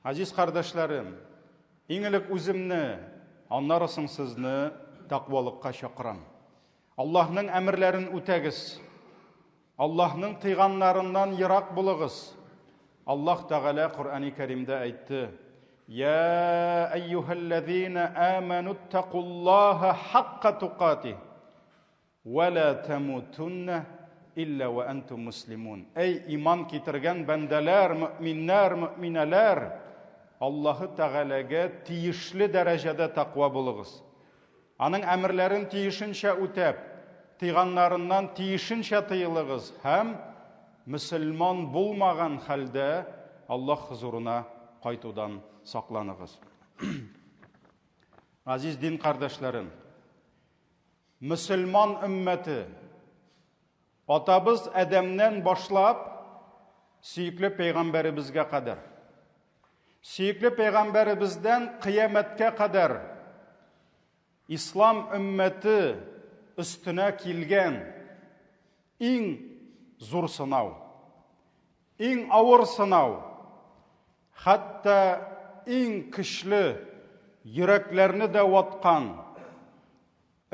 Газиз кардәшләрем, иң элек үземне, аннары соң сезне тәкъвалыкка чакырам. Аллаһның әмерләрен үтәгез. Аллаһның тыйганнарыннан ерак булыгыз. Аллаһ Тәгалә Коръәни Кәримдә әйтте: "Я әйюһәлләзина аману тақуллаһа хакка тукати ва ла тамутунна илля ва антум муслимун." Әй иман китергән бәндәләр, мөэминнәр, мөэминәләр, Аллаһы Тәгаләгә тиешле дәрәҗәдә тәкъва булыгыз. Аның әмерләрен тиешенчә үтәп, тыйганнарыннан тиешенчә тыелыгыз һәм мөселман булмаган хәлдә Аллаһ хозурына кайтудан сакланыгыз. Газиз дин кардәшләрем, мөселман өммәте атабыз Адәмнән башлап сөекле пәйгамбәребезгә кадәр, сөекле пәйгамбәребездән кыямәткә кадәр ислам өммәте өстенә килгән иң зур сынау, иң авыр сынау, хәтта иң көчле йөрәкләрне дә ваткан,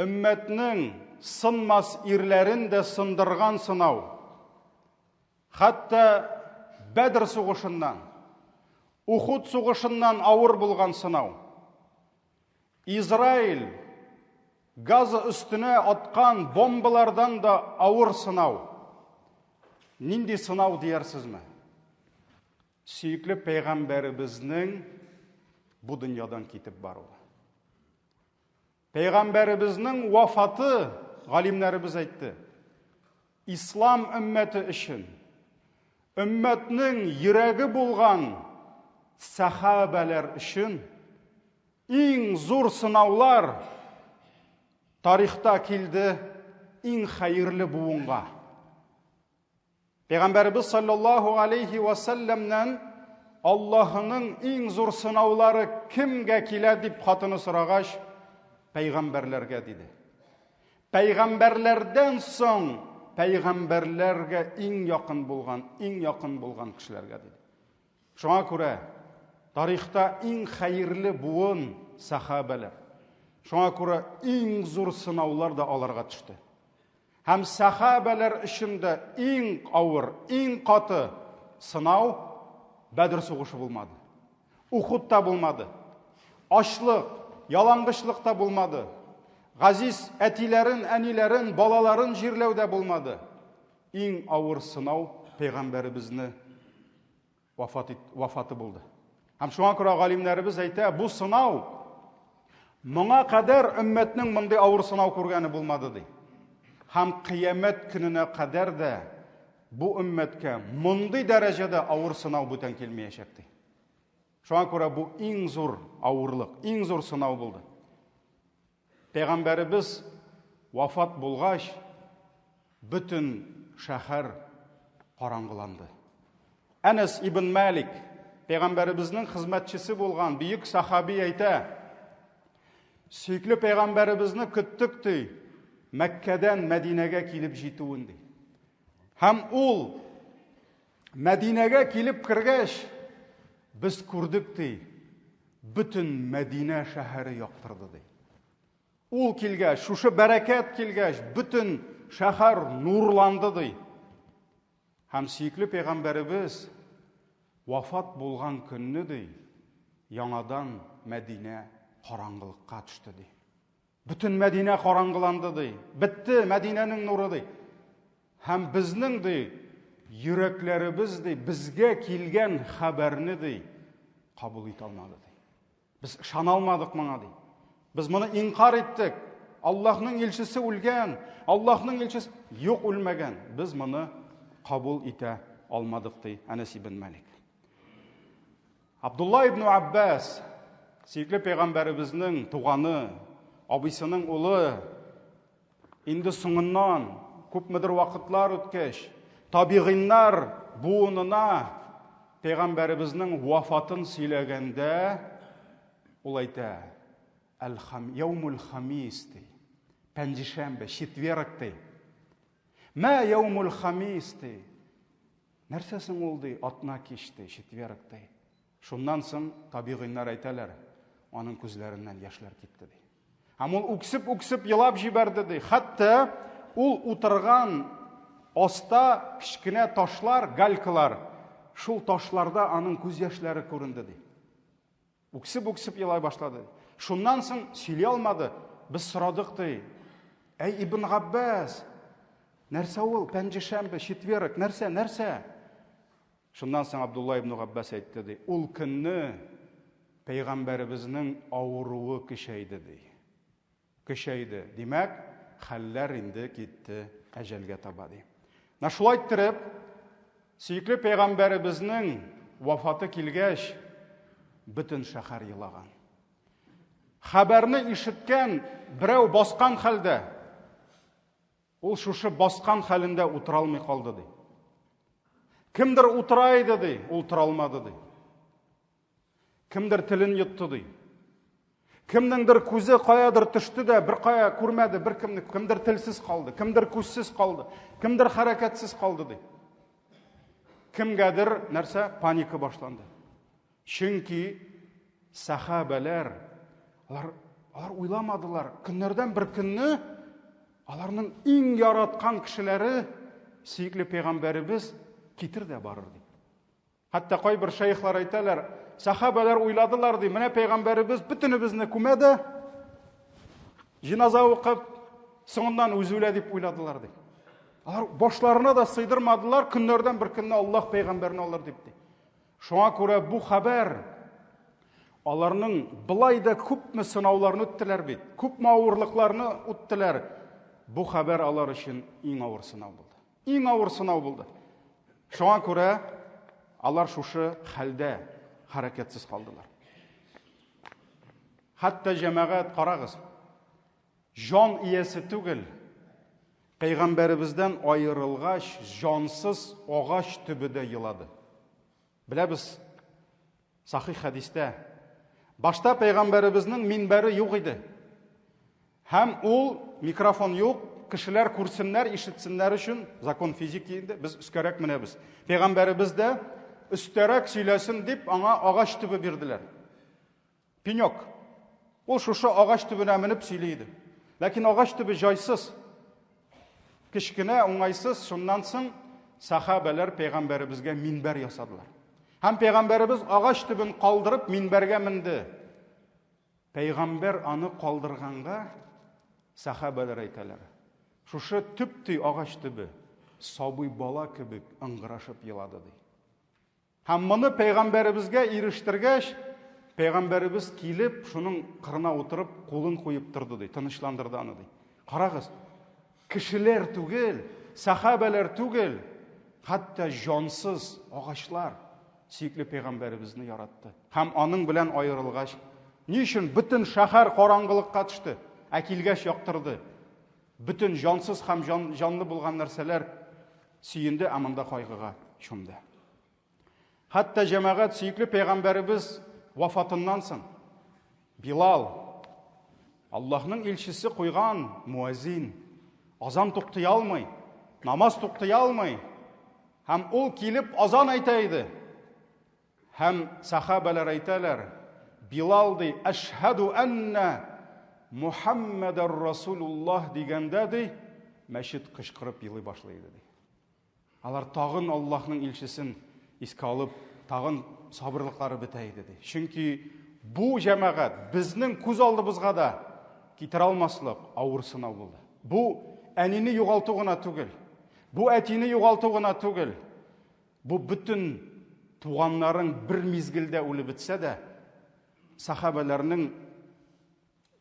өммәтнең сынмас ирләрен дә сындырган сынау. Хәтта Бәдр сугышыннан, Ухуд сугышыннан авыр булган сынау. Израиль Газа өстенә аткан бомбалардан да авыр сынау. Нинди сынау диярсезме? Сөекле пәйгамбәребезнең бу дөньядан китеп баруы. Пәйгамбәребезнең вафаты, галимнәребез әйтте, ислам өммәте өчен, өммәтнең йөрәге булган сәхабәләр өчен иң зур сынаулар тарихта килде иң хәерле буынга. Пәйгамбәребез саллаллаһу алейхи ва сәлләмнән Аллаһының иң зур сынаулары кемгә килә дип хатыны сорагач, пәйгамбәрләргә диде. Пәйгамбәрләрдән соң пәйгамбәрләргә иң якын булган, иң якын булган кешеләргә диде. Шуңа күрә тарихта иң хәерле буын сахабәләр. Шуңа күрә иң зур сынаулар да аларга төште. Һәм сәхабәләр өчен дә иң авыр, иң каты сынау Бәдр сугышы булмады. Ухуд та булмады. Ачлык, ялангычлык та булмады. Газиз әтиләрен, әниләрен, балаларын җирләү дә булмады. Иң авыр сынау пәйгамбәребезне вафат ит, вафаты булды. Һәм шуңа күрә галимнәребез әйтә, бу сынау моңа кадәр өммәтнең мондый авыр сынау күргәне булмады ди. Һәм кыямәт көненә кадәр дә бу өммәткә мондый дәрәҗәдә авыр сынау бүтән килмәячәк ди. Шуңа күрә бу иң зур авырлык, иң зур сынау булды. Пәйгамбәребез вафат булгач, бөтен шәһәр караңгыланды. Әнәс ибн Малик, пәйгамбәребезнең хезмәтчесе булган бөек сахаби әйтә, Сөекле пәйгамбәребезне көттек ди, Мәккәдән Мәдинәгә килеп җитүен ди. Һәм ул Мәдинәгә килеп кергәч, без күрдек ди, бөтен Мәдинә шәһәре яктырды ди. Ул килгәч, шушы бәрәкәт килгәч, бөтен шәһәр нурланды ди. Һәм сөекле пәйгамбәребез вафат булган көнне ди, яңадан Мәдинә караңгылыкка төште ди. Бөтен Мәдинә караңгыланды ди. Бетте Мәдинәнең нуры ди. Һәм безнең ди йөрәкләребез ди безгә килгән хәбәрне ди кабул итә алмады ди. Без ышана алмадык моңа ди. Без моны инкар иттек. Аллаһның илчесе үлгән, Аллаһның илчесе юк үлмәгән. Без моны кабул итә алмадык ди Әнәс ибн Малик. Абдулла ибн Аббас, сөекле пәйгамбәребезнең туганы, абыйсының улы, инде соңыннан күпмедер вакытлар үткәч, табигыйннар буынына пәйгамбәребезнең вафатын сөйләгәндә, ул әйтә, Әл-хам, яумул хамис ди. Пәнҗешәмбе, четверг ди. Мә яумул хамис ди. Нәрсә соң ул ди, атна кич ди, четверг ди. Шуннан соң табигыйннар әйтәләр, аның күзләреннән яшьләр китте ди. Һәм ул үксеп-үксеп елап җибәрде ди. Хәтта ул утырган аста кечкенә ташлар, галькалар, шул ташларда аның күз яшьләре күренде ди. Үксеп-үксеп елай башлады. Шуннан соң сөйли алмады. Без сорадык ди. Әй Ибн Габбас, нәрсә ул? Пәнҗешәмбе, четверг, нәрсә, нәрсә? Шуннан соң Абдулла ибн Габбас әйтте ди, ул көнне пәйгамбәребезнең авыруы көчәйде ди. Көчәйде. Димәк, хәлләр инде китте әҗәлгә таба ди. Менә шулай иттереп, сөекле пәйгамбәребезнең вафаты килгәч, бөтен шәһәр елаган. Хәбәрне ишеткән берәү баскан хәлдә, ул шушы баскан хәлендә утыра алмый калды ди. Кемдер утыра иде ди, ул тора алмады ди. Кемдер телен йотты ди. Кемнеңдер күзе каядыр төште дә, бер кая күрмәде, бер кемне, кемдер телсез калды, кемдер күзсез калды, кемдер хәрәкәтсез калды ди. Кемгәдер нәрсә паника башланды. Чөнки сәхабәләр алар алар уйламадылар. Көннәрдән бер көнне аларның иң яраткан кешеләре сөекле пәйгамбәребез китер дә барыр дип. Хәтта кайбер шәехлар әйтәләр, сәхабәләр уйладылар ди, менә пәйгамбәребез бөтенебезне күмә дә, җиназа укып, соңыннан үзе үлә дип уйладылар ди. Алар башларына да сыйдырмадылар, көннәрдән бер көнне Аллаһ пәйгамбәрне алыр дип ди. Шуңа күрә бу хәбәр аларның былай да күпме сынауларны үттеләр бит, күпме авырлыкларны үттеләр. Бу хәбәр алар өчен иң авыр сынау булды. Иң авыр сынау булды. Шуңа күрә алар шушы хәлдә хәрәкәтсез калдылар. Хәтта җәмәгать карагыз, җан иясе түгел, пәйгамбәребездән аерылгач, җансыз агач төбе дә елады. Беләбез, сахих хәдистә, башта пәйгамбәребезнең минбәре юк иде. Һәм ул микрофон юк, кешеләр күрсеннәр, ишетсеннәр өчен, закон физики инде, без өскәрәк менәбез. Пәйгамбәребез дә өстәрәк сөйләсен дип, аңа агач төбе бирделәр. Пенек. Ул шушы агач төбенә менеп сөйли иде. Ләкин агач төбе җайсыз. Кечкенә, уңайсыз. Шуннан соң сахабәләр пәйгамбәребезгә минбәр ясадылар. Һәм пәйгамбәребез агач төбен калдырып минбәргә менде. Пәйгамбәр аны калдырганга сахабәләр әйтәләр. Шушы төп-төй агач төбе сабый бала кебек ыңгырашып елады ди. Һәм моны пәйгамбәребезгә ирештергәч, пәйгамбәребез килеп, шуның кырына утырып, кулын куеп торды ди, тынычландырды аны ди. Карагыз, кешеләр түгел, сәхабәләр түгел, хәтта җансыз агачлар сөекле пәйгамбәребезне яратты. Һәм аның белән аерылгач, ни өчен бөтен шәһәр караңгылыкка төште, ә килгәч яктырды. Бөтен җансыз һәм җан, җанлы булган нәрсәләр сөенде, ә монда кайгыга чумды. Хәтта җәмәгать сөекле пәйгамбәребез вафатыннан соң Билал Аллаһның илчесе куйган муазин азан туктый алмый, намаз туктый алмый. Һәм ул килеп азан әйтә иде. Һәм сахабәләр әйтәләр, Билал ди, әшһәду әннә Мухаммәдәр Расулуллаһ дигәндә ди, мәчет кычкырып елый башлый иде ди. Алар тагын Аллаһның илчесен искә алып, тагын сабырлыклары бетә иде ди. Чөнки бу җәмәгать безнең күз алдыбызга да китерә алмаслык авыр сынау булды. Бу әнине югалту гына түгел. Бу әтине югалту гына түгел. Бу бөтен туганнарың бер мизгелдә үлеп бетсә дә, сахабәләрнең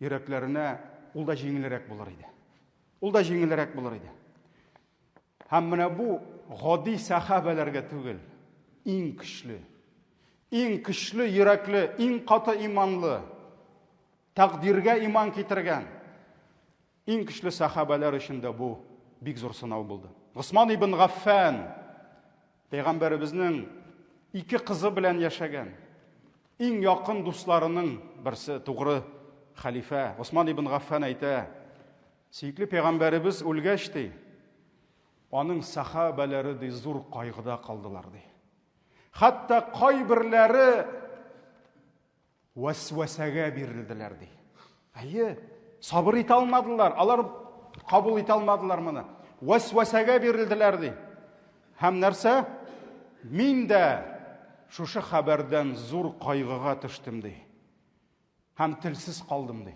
йөрәкләренә ул да җиңелрәк булыр иде. Ул да җиңелрәк булыр иде. Һәм менә бу гади сахабәләргә түгел, иң көчле, иң көчле йөрәкле, иң каты иманлы, тәкъдиргә иман китергән Иң көчле сәхабәләр өчен дә бу бик зур сынау булды. Госман ибн Гаффан пәйгамбәребезнең ике кызы белән яшәгән иң якын дусларының берсе, тугры хәлифә Госман ибн Гаффан әйтә: "Сөекле пәйгамбәребез үлгәч ди, аның сәхабәләре ди зур кайгыда калдылар ди. Хәтта кайберләре Вәсвәсәгә бирелделәр ди. Әйе, сабыр итә алмадылар. Алар кабул итә алмадылар моны. Вәсвәсәгә бирелделәр ди. Һәм нәрсә? Мин дә шушы хәбәрдән зур кайгыга төштем ди. Һәм телсез калдым ди.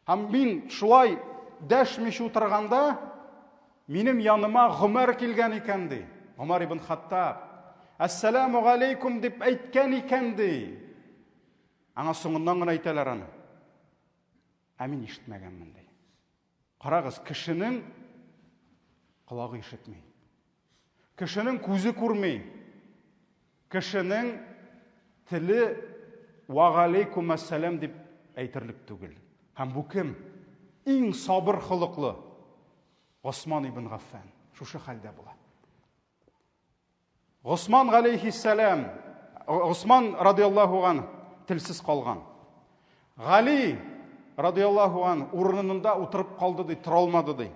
Һәм мин шулай дәшмичә утырганда, минем яныма Гомәр килгән икән ди. Гомәр ибн Хаттаб. Әссәламу алейкум дип әйткән икән ди. Аңа соңыннан гына әйтәләр аны. Ә мин ишетмәгәнмен ди. Карагыз, кешенең колагы ишетми. Кешенең күзе күрми. Кешенең теле ва галейкум әссәлам дип әйтерлек түгел. Һәм бу кем? Иң сабыр холыклы Госман ибн Гаффан шушы хәлдә була. Госман галейхиссәлам, Госман радиаллаһу ан телсез калган. Гали радиаллаһу ан урынында утырып калды ди, тора алмады ди.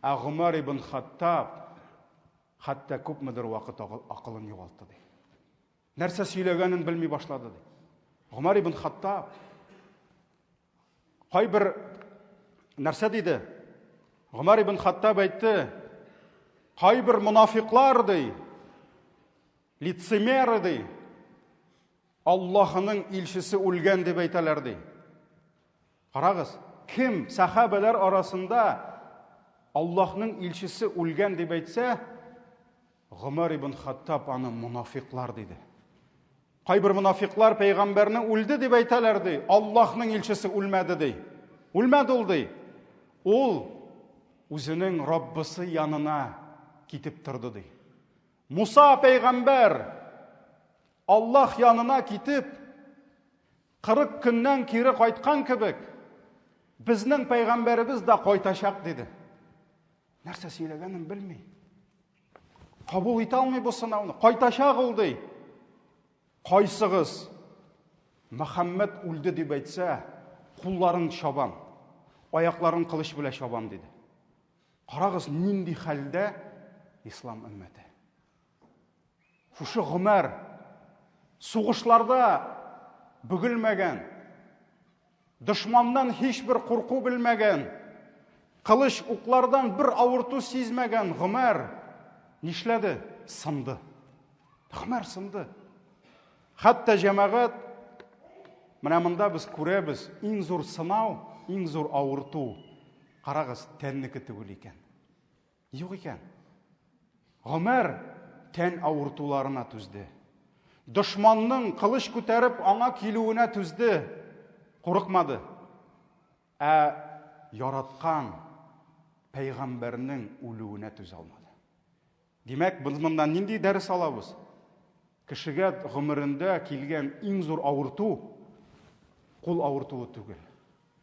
Ә Гомәр ибн Хаттаб хәтта күпмедер вакыт акылын югалтты ди. Нәрсә сөйләгәнен белми башлады ди. Гомәр ибн Хаттаб кайбер нәрсә диде? Гомәр ибн Хаттаб әйтте, кайбер мунафиклар ди, лицемеры ди, Аллаһының илчесе үлгән дип әйтәләр ди. Карагыз, кем сәхабәләр арасында Аллаһның илчесе үлгән дип әйтсә, Гомәр ибн Хаттаб аны мунафиклар диде. Кайбер мунафиклар пәйгамбәрне үлде дип әйтәләр ди. Аллаһның илчесе үлмәде ди. Үлмәде ул ди. Ул үзенең Раббысы янына китеп торды ди. Муса пәйгамбәр Аллаһ янына китеп, 40 көннән кире кайткан кебек, безнең пәйгамбәребез дә кайтачак диде. Нәрсә сөйләгәнен белми. Кабул итә алмый бу сынауны. Кайтачак ул ди. Кайсыгыз Мөхәммәд үлде дип әйтсә, кулларын чабам, аякларын кылыч белән чабам диде. Карагыз, нинди хәлдә ислам өммәте. Шушы Гомәр сугышларда бөгелмәгән, дошманнан һичбер курку белмәгән, кылыч уклардан бер авырту сизмәгән Гомәр нишләде? Сынды. Гомәр сынды. Хәтта җәмәгать менә монда без күрәбез, иң зур сынау, иң зур авырту. Карагыз, тәннеке түгел икән. Юк икән. Гомәр тән авыртуларына түзде. Дошманның кылыч күтәреп аңа килүенә түзде. Курыкмады. Ә яраткан пәйгамбәрнең үлүенә түзә алмады. Димәк, без моннан нинди дәрес алабыз? Кешегә гомерендә килгән иң зур авырту кул авыртуы түгел,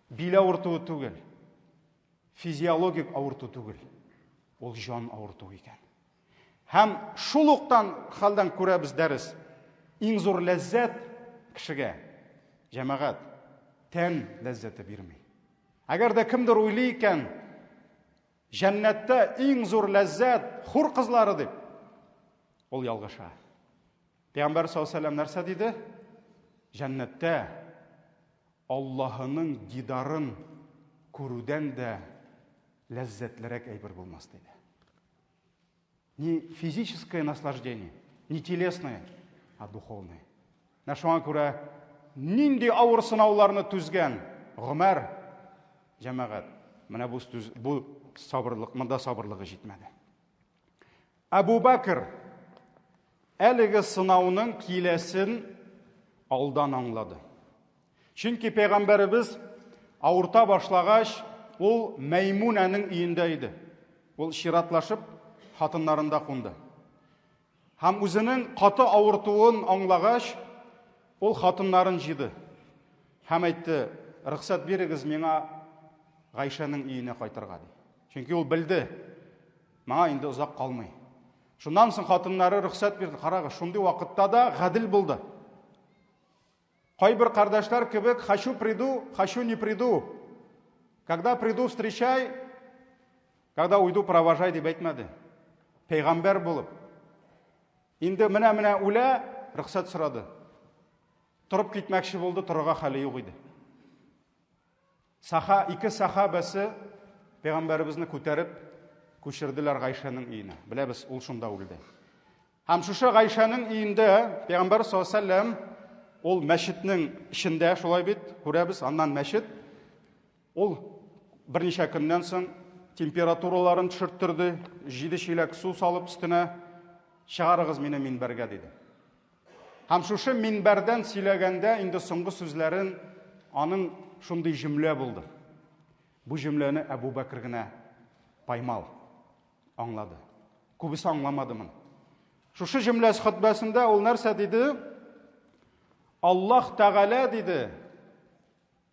бил авыртуы түгел, физиологик авырту түгел, ул җан авыртуы икән. Һәм шул уктан хәлдән күрәбез дәрес. Иң зур ләззәт кешегә, җәмәгать, тән ләззәте бирми. Әгәр дә кемдер уйлый икән, җәннәттә иң зур ләззәт хур кызлары дип, ул ялгыша. Пәйгамбәр саллаллаһу алейһи нәрсә диде? Җәннәттә Аллаһының дидарын күрүдән дә ләззәтлерәк әйбер булмас диде. Не физическое наслаждение, не телесное, а духовное. Менә шуңа күрә нинди авыр сынауларны түзгән Гомәр җәмәгать, менә бу сүз, бу сабырлык, монда сабырлыгы җитмәде. Әбу Бәкер әлеге сынауның киләсен алдан аңлады. Чөнки пәйгамбәребез авырта башлагач, ул Мәймүнәнең өендә иде. Ул чиратлашып хатыннарында кунды. Һәм үзенең каты авыртуын аңлагач, ул хатыннарын җыйды. Һәм әйтте, рөхсәт бирегез миңа Гайшәнең өенә кайтырга ди. Чөнки ул белде, моңа инде озак калмый. Шуннан соң хатыннары рөхсәт бирде. Карагыз, шундый вакытта да гадел булды. Кайбер кардәшләр кебек, хочу приду, хочу не приду. Когда приду, встречай, когда уйду, провожай дип әйтмәде. Пәйгамбәр булып. Инде менә-менә үлә, рөхсәт сорады. Торып китмәкче булды, торырга хәле юк иде. Саха, ике сахабәсе пәйгамбәребезне күтәреп күчерделәр Гайшәнең өенә. Беләбез, ул шунда үлде. Һәм шушы Гайшәнең өендә пәйгамбәр саллаллаһу ул мәчетнең эчендә, шулай бит, күрәбез, аннан мәчет. Ул берничә көннән соң температураларын төшерттерде, җиде чиләк су салып өстенә, чыгарыгыз мине минбәргә, диде. Һәм шушы минбәрдән сөйләгәндә инде соңгы сүзләрен аның шундый җөмлә булды. Бу җөмләне Әбу Бәкер генә поймал, аңлады. Күбесе аңламады моны. Шушы җөмлә хөтбәсендә ул нәрсә диде? Аллаһ Тәгалә диде,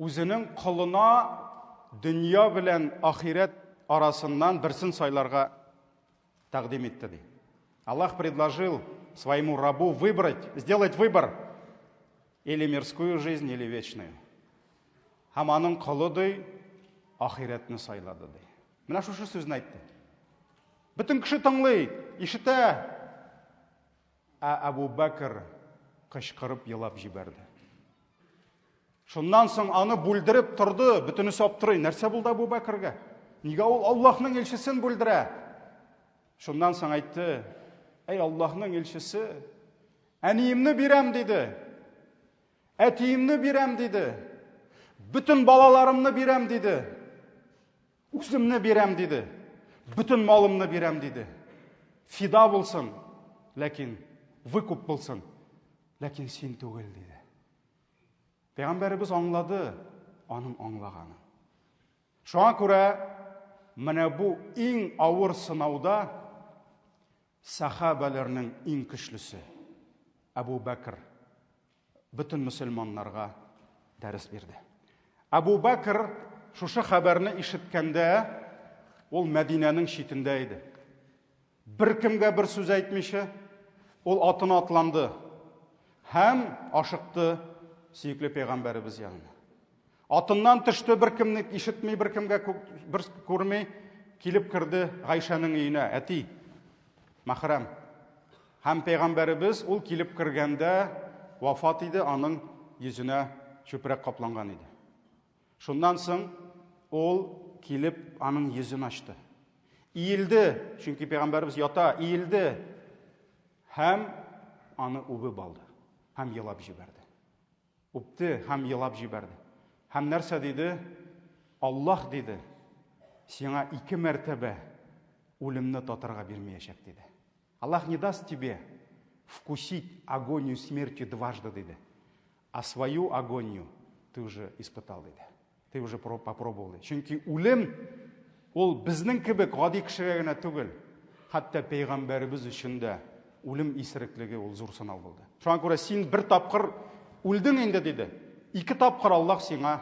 үзенең колына дөнья белән ахирәт арасыннан берсен сайларга тәкъдим итте ди. Аллах предложил своему рабу выбрать, сделать выбор или мирскую жизнь, или вечную. Һәм аның колы ди ахирәтне сайлады ди. Менә шушы сүзне әйтте. Бөтен кеше тыңлый, ишетә. Ә Әбу Бәкер кычкырып елап җибәрде. Шуннан соң аны бүлдереп торды, бөтенесе аптырый. Нәрсә булды Әбу Бәкергә? Нигә ул Аллаһның илчесен бүлдерә? Шуннан соң әйтте, әй Аллаһның илчесе, әниемне бирәм диде. Әтиемне бирәм диде. Бөтен балаларымны бирәм диде. Үземне бирәм, диде. Бөтен малымны бирәм, диде. Фида булсын, ләкин выкуп булсын, ләкин син түгел, диде. Пәйгамбәребез аңлады аның аңлаганын. Шуңа күрә менә бу иң авыр сынауда сахабәләрнең иң көчлесе Әбу Бәкр бөтен мөселманнарга дәрес бирде. Әбу Бәкр шушы хәбәрне ишеткәндә, ул Мәдинәнең читендә иде. Беркемгә бер сүз әйтмичә, ул атына атланды һәм ашыкты сөекле пәйгамбәребез янына. Атыннан төште, беркемне ишетми, беркемгә бер күрми, килеп керде Гайшәнең өенә. Әти, мәхрәм. Һәм пәйгамбәребез ул килеп кергәндә вафат иде, аның йөзенә чүпрәк капланган иде. Шуннан соң ул килеп аның йөзен ачты. Иелде, чөнки пәйгамбәребез ята, иелде һәм аны үбеп алды һәм елап җибәрде. Үпте һәм елап җибәрде. Һәм нәрсә диде? Аллаһ диде, сиңа ике мәртәбә үлемне татырга бирмәячәк диде. Аллах не даст тебе вкусить агонию смерти дважды, диде. А свою агонию ты уже испытал, диде. Ты уже попробовал, диде. Чөнки үлем ул безнең кебек гади кешегә генә түгел, хәтта пәйгамбәребез өчен дә үлем исереклеге ул зур сынау булды. Шуңа күрә син бер тапкыр үлдең инде, диде. Ике тапкыр Аллаһ сиңа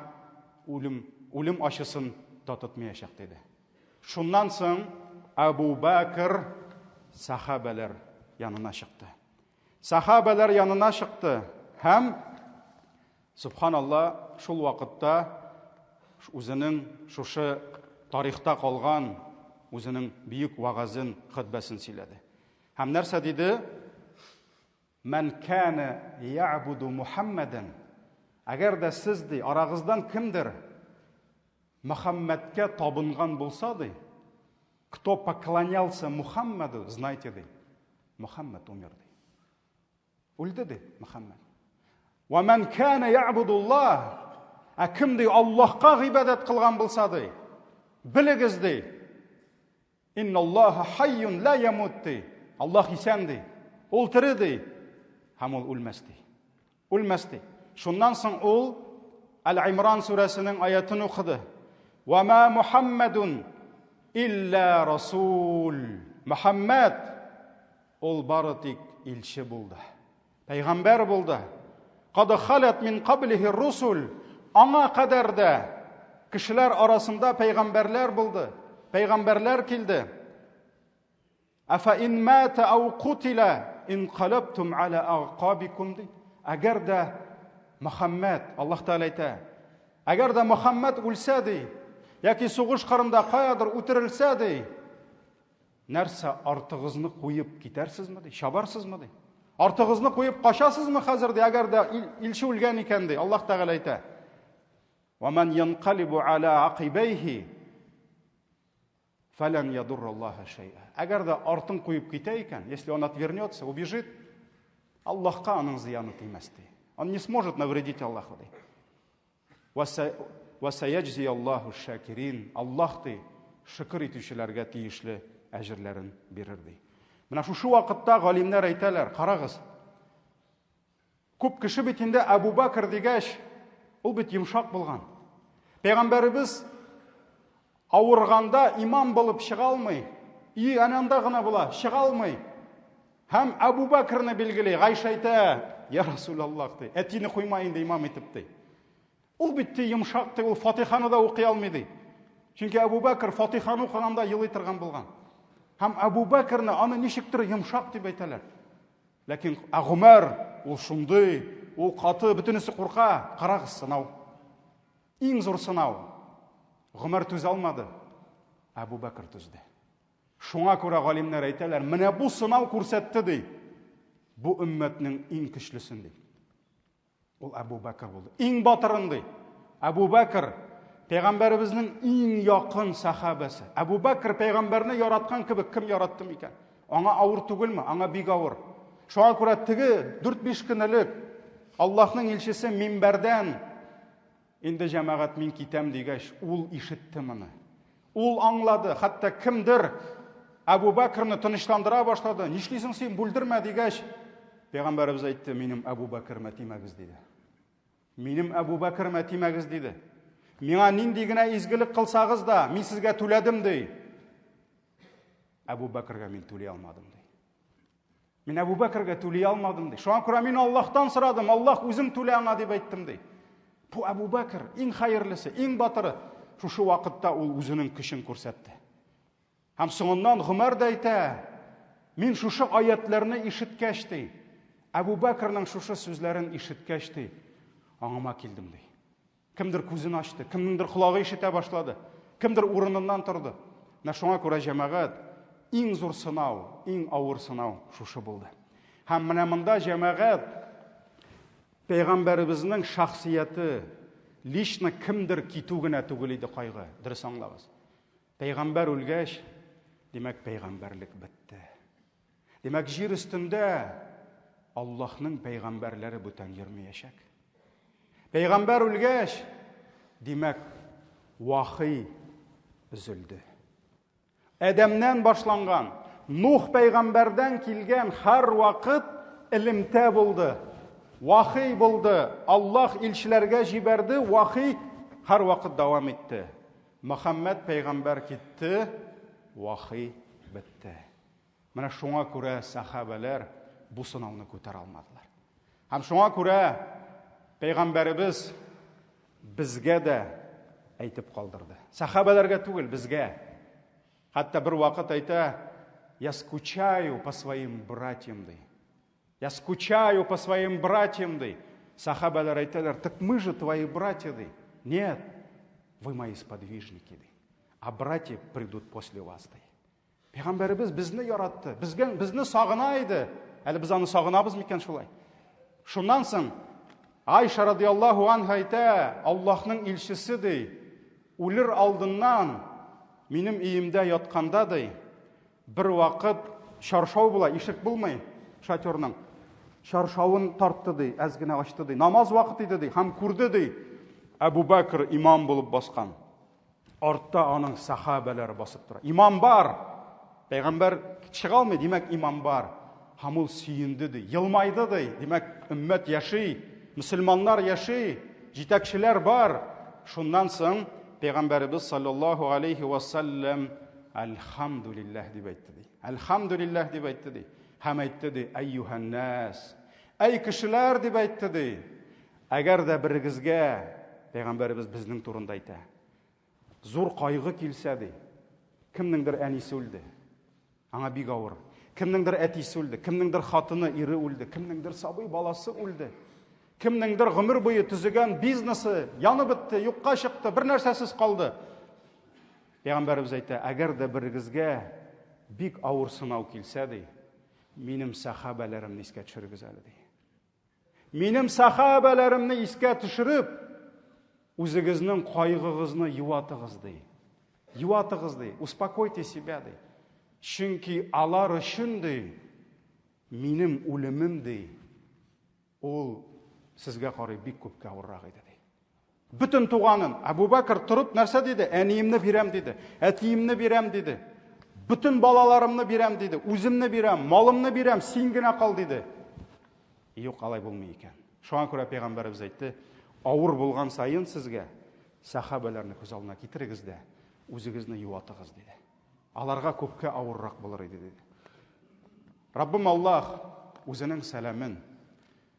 үлем, үлем ачысын татытмаячак, диде. Шуннан соң Әбу Бәкер сахабәләр янына чыкты. Сахабәләр янына чыкты һәм субханалла шул вакытта үзенең шушы тарихта калган үзенең бөек вагазын, хөтбәсен сөйләде. Һәм нәрсә диде? Мән кана ягъбуду Мухаммадан. Әгәр дә сез ди, арагыздан кемдер Мөхәммәдкә табынган булса, ди, кто поклонялся Мухаммаду, знайте, ди, Мухаммад умер, ди. Үлде, ди, Мөхәммәд. Ва ман кана ягъбудуллаһ, ә кем ди Аллаһка гыйбадәт кылган булса, ди, белегез, ди, Инналлаһа хайюн ла ямут, ди. Аллаһ исән, ди. Ул тере, ди. Һәм ул үлмәс, ди. Үлмәс, ди. Шуннан соң ул Әл-Имран сүрәсенең аятын укыды. Ва ма Мухаммадун илля расул. Мухаммад ул бары тик илче булды. Пәйгамбәр булды. Кад халат мин каблихи русул. Аңа кадәр дә кешеләр арасында пәйгамбәрләр булды. Пәйгамбәрләр килде. Афа ин мата ау кутила инқалабтум аля агъкабикум ди. Әгәр дә Мөхәммәд, Аллаһ Тәгалә әйтә, әгәр дә Мөхәммәд үлсә ди, яки сугыш кырында каядыр үтерелсә ди, Нәрсә, артыгызны куеп китәрсезме, ди, чабарсызмы, ди. Артыгызны куеп качасызмы хәзер ди, әгәр дә илче үлгән икән ди, Аллаһ Тәгалә әйтә. Ва ман янкалибу аля акибайхи фалан ядурраллаһа шәй'a. Әгәр дә артын куеп китә икән, если он отвернется, убежит, Аллаһка аның зыяны тимәс ди. Он не сможет навредить Аллаху ди. Ва саяджзи Аллаху шакирин. Аллаһ ди, шөкер итүчеләргә тиешле әҗерләрен бирер ди. Менә шушы вакытта галимнәр әйтәләр, карагыз. Күп кеше бит инде Әбу Бакр дигәч, ул бит йомшак булган. Пәйгамбәребез авырганда имам булып чыга алмый. И әнә анда гына була, чыга алмый. Һәм Әбу Бәкрне билгели, Гайшә әйтә, Я Расулаллах, ди, әтине куйма инде имам итеп, ди. Ул бит ди йомшак, ди, ул Фатиханы да укый алмый, ди. Чөнки Әбу Бәкр Фатиханы укыганда елый торган булган. Һәм Әбу Бәкрне аны ничектер йомшак дип әйтәләр. Ләкин ә Гомәр ул шундый, ул каты, бөтенесе курка. Карагыз, сынау. Иң зур сынау. Гомәр түзә алмады. Әбу Бәкр түзде. Шуңа күрә галимнәр әйтәләр, менә бу сынау күрсәтте ди. Бу өммәтнең иң көчлесен ди. Ул Әбу Бәкр булды. Иң батырын ди. Әбу Бәкр пәйгамбәребезнең иң якын сахабәсе. Әбу Бәкр пәйгамбәрне яраткан кебек кем яратты микән? Аңа авыр түгелме? Аңа бик авыр. Шуңа күрә теге 4-5 көн элек Аллаһның илчесе минбәрдән Инде җәмәгать мин китәм дигәч, ул ишетте моны. Ул аңлады, хәтта кемдер Әбу Бәкрне тынычландыра башлады. Нишлисең син, бүлдермә дигәч, пәйгамбәребез әйтте, минем Әбу Бәкермә тимәгез диде. Минем Әбу Бәкермә тимәгез диде. Миңа нинди генә изгелек кылсагыз да, мин сезгә түләдем ди. Әбу Бәкергә мин түли алмадым ди. Мин Әбу Бәкергә түли алмадым ди. Шуңа күрә мин Аллаһтан сорадым, Аллаһ үзең түлә аңа дип әйттем ди. Бу Әбу Бәкер иң хәерлесе, иң батыры. Шушы вакытта ул үзенең көчен күрсәтте. Һәм соңыннан Гомәр дә әйтә, мин шушы аятларны ишеткәч ди, Әбу Бәкернең шушы сүзләрен ишеткәч ди, аңыма килдем ди. Кемдер күзен ачты, кемнеңдер колагы ишетә башлады, кемдер урыныннан торды. Менә шуңа күрә җәмәгать иң зур сынау, иң авыр сынау шушы булды. Һәм менә монда җәмәгать пәйгамбәребезнең шәхсияте, лично кемдер китү генә түгел иде кайгы, дөрес аңлагыз. Пәйгамбәр үлгәч, димәк, пәйгамбәрлек бетте. Димәк, җир өстендә Аллаһның пәйгамбәрләре бүтән йөрмәячәк. Пәйгамбәр үлгәч, димәк, вахи өзелде. Адәмнән башланган, Нух пәйгамбәрдән килгән һәр вакыт элемтә булды. Вахи булды. Аллаһ илчеләргә җибәрде, вахи һәр вакыт дәвам итте. Мөхәммәд пәйгамбәр китте, вахи бетте. Менә шуңа күрә сәхабәләр бу сынауны күтәрә алмадылар. Һәм шуңа күрә пәйгамбәребез безгә дә әйтеп калдырды. Сәхабәләргә түгел, безгә. Хәтта бер вакыт әйтә, я скучаю по своим братьям, ди. Я скучаю по своим братьям, ди. Сахабалар әйтәләр, так мы же твои братья, ди. Нет, вы мои сподвижники, ди. А братья придут после вас, ди. Пәйгамбәребез безне яратты, безгә, безне сагына иде. Әле без аны сагынабыз микән шулай? Шуннан соң Айша радиаллаһу анха әйтә, Аллаһның илчесе ди, үлер алдыннан минем өемдә ятканда ди, бер вакыт чаршау була, ишек булмый шатерның. Чаршавын тартты ди, әз генә ачты ди. Намаз вакыты иде ди, һәм күрде ди. Әбу Бәкр имам булып баскан. Артта аның сахабәләре басып тора. Имам бар. Пәйгамбәр чыга алмый, димәк, имам бар. Һәм ул сөенде ди, елмайды ди. Димәк, өммәт яши, мөселманнар яши, җитәкчеләр бар. Шуннан соң пәйгамбәребез саллаллаһу алейхи ва саллям Әлхамдулилләһ дип әйтте ди. Әлхамдулилләһ дип әйтте ди. Һәм әйтте ди, әйюһәннәс. Әй кешеләр дип әйтте ди. Әгәр дә берегезгә, пәйгамбәребез безнең турында әйтә, зур кайгы килсә ди, кемнеңдер әнисе үлде, аңа бик авыр. Кемнеңдер әтисе үлде, кемнеңдер хатыны, ире үлде, кемнеңдер сабый баласы үлде. Кемнеңдер гомер буе төзегән бизнесы янып бетте, юкка чыкты, бер нәрсәсез калды. Пәйгамбәребез әйтә, әгәр дә берегезгә бик авыр сынау килсә ди, Минем сәхабәләремне искә төшерегез әле, ди. Минем сәхабәләремне искә төшереп, үзегезнең кайгыгызны юатыгыз, ди. Юатыгыз, ди. Успокойте себя, ди. Чөнки алар өчен, ди, минем үлемем, ди, ул сезгә карый бик күпкә авыррак иде, ди. Бөтен туганын Әбу Бәкер торып нәрсә диде? Әниемне бирәм диде. Әтиемне бирәм диде. Бөтен балаларымны бирәм диде. Үземне бирәм, малымны бирәм, син генә кал диде. Юк, алай булмый икән. Шуңа күрә пәйгамбәребез әйтте, авыр булган саен сезгә сахабәләрне күз алдына китерегез дә, үзегезне юатыгыз диде. Аларга күпкә авыррак булыр иде диде. Раббым Аллаһ үзенең сәламен,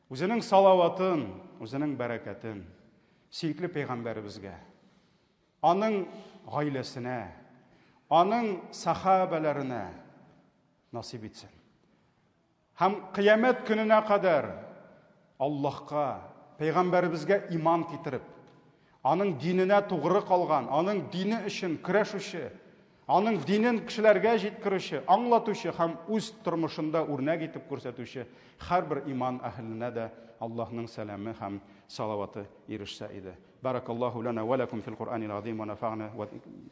Үзенең салаватын, үзенең бәрәкәтен сөекле пәйгамбәребезгә, аның гаиләсенә, аның сахабәләренә насыйп итсен. Һәм кыямәт көненә кадәр Аллаһка, пәйгамбәребезгә иман китереп, Аның диненә тугры калган, аның дине өчен көрәшүче, аның динен кешеләргә җиткерүче, аңлатучы һәм үз тормышында үрнәк итеп күрсәтүче һәрбер иман әһеленә дә Аллаһның сәламе һәм салаваты ирешсә иде. Баракаллаһу лана ва лакум фил Куръанил азим ва нафагна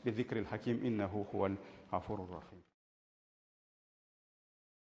би зикрил хаким иннаху хуал гафурур рахим.